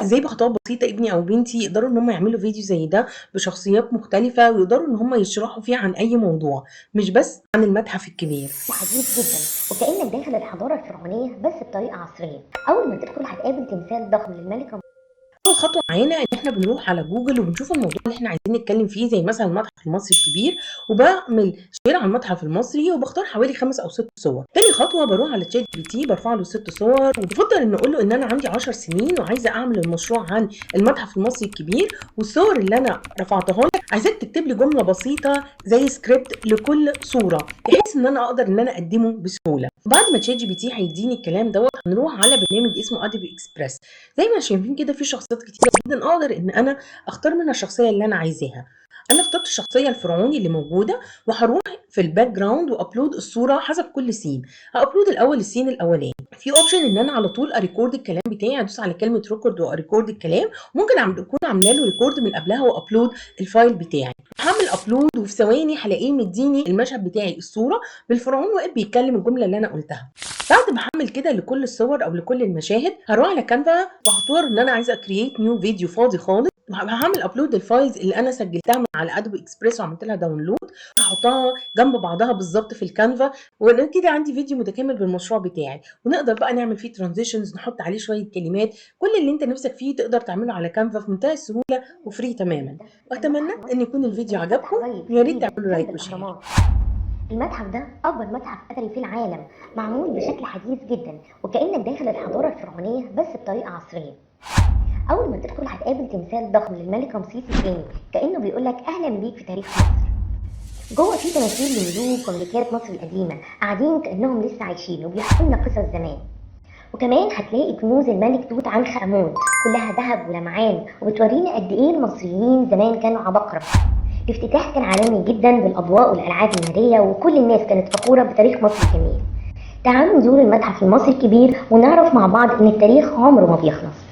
ازاي بخطوات بسيطة ابني او بنتي يقدروا ان هم يعملوا فيديو زي ده بشخصيات مختلفة، ويقدروا ان هم يشرحوا فيه عن اي موضوع، مش بس عن المتحف الكبير. وحديث جدا، وكأنك داخل الحضارة الفرعونية بس بطريقة عصرية. أول ما تدخل هتقابل تمثال ضخم للملك. اول خطوة معانا ان احنا بنروح على جوجل وبنشوف الموضوع اللي احنا عايزين نتكلم فيه، زي مثلا المتحف المصري الكبير، وبعمل share على المتحف المصري وبختار حوالي 5 او 6 صور. تاني خطوة بروح على ChatGPT برفع له 6 صور، وبفضل ان اقول له ان انا عندي 10 سنين وعايزه اعمل المشروع عن المتحف المصري الكبير، والصور اللي انا رفعتها لك عايزاك تكتب لي جملة بسيطة زي سكريبت لكل صوره، بحيث ان انا اقدر ان انا اقدمه بسهولة. بعد ما ChatGPT هيديني الكلام دوت، هنروح على برنامج اسمه Adobe Express. زي ما شايفين كده في شخصيات كتيرة جدا اقدر ان انا اختار منها الشخصية اللي انا عايزاها. انا اخترت الشخصية الفرعوني اللي موجودة، وهروح في ال background و upload الصورة حسب كل scene. ه upload الاول ال scene الاولاني. في option ان انا على طول ا record الكلام بتاعي، ادوس على كلمة record وا record الكلام، ممكن اكون عامله له record من قبلها و upload ال file بتاعي. هعمل upload وفي ثواني هلاقيه مديني المشهد بتاعي، الصورة بالفرعون واقف بيتكلم الجملة اللي انا قلتها. بعد ما هعمل كده لكل الصور او لكل المشاهد، هروح على Canva وهختار ان انا عايزه create new video فاضي خالص. هعمل upload ال files اللي انا سجلتها من على Adobe Express وعملت لها download، هحطها جنب بعضها بالظبط في ال Canva، وانا كده عندي فيديو متكامل بالمشروع بتاعي، ونقدر بقى نعمل فيه transitions، نحط عليه شوية كلمات، كل اللي انت نفسك فيه تقدر تعمله على Canva في منتهى السهولة و free تماما. واتمنى ان يكون الفيديو عجبكم، ويا ريت تعملوا like و share. المتحف ده أكبر متحف أثري في العالم، معمول بشكل حديث جدا، وكأنك داخل الحضارة الفرعونية بس بطريقة عصرية. أول ما تدخل هتقابل تمثال ضخم للملك رمسيس الثاني، كأنه بيقولك أهلا بيك في تاريخ مصر. جوه في تماثيل لملوك وملكات مصر القديمة قاعدين كأنهم لسه عايشين وبيحكوا لنا قصص زمان. وكمان هتلاقي كنوز الملك توت عنخ آمون كلها ذهب ولمعان، وبتورينا قد إيه المصريين زمان كانوا عباقرة. الافتتاح كان عالمي جدا بالأضواء والألعاب النارية، وكل الناس كانت فخورة بتاريخ مصر الجميل. تعالوا نزور المتحف المصري الكبير ونعرف مع بعض إن التاريخ عمره ما بيخلص.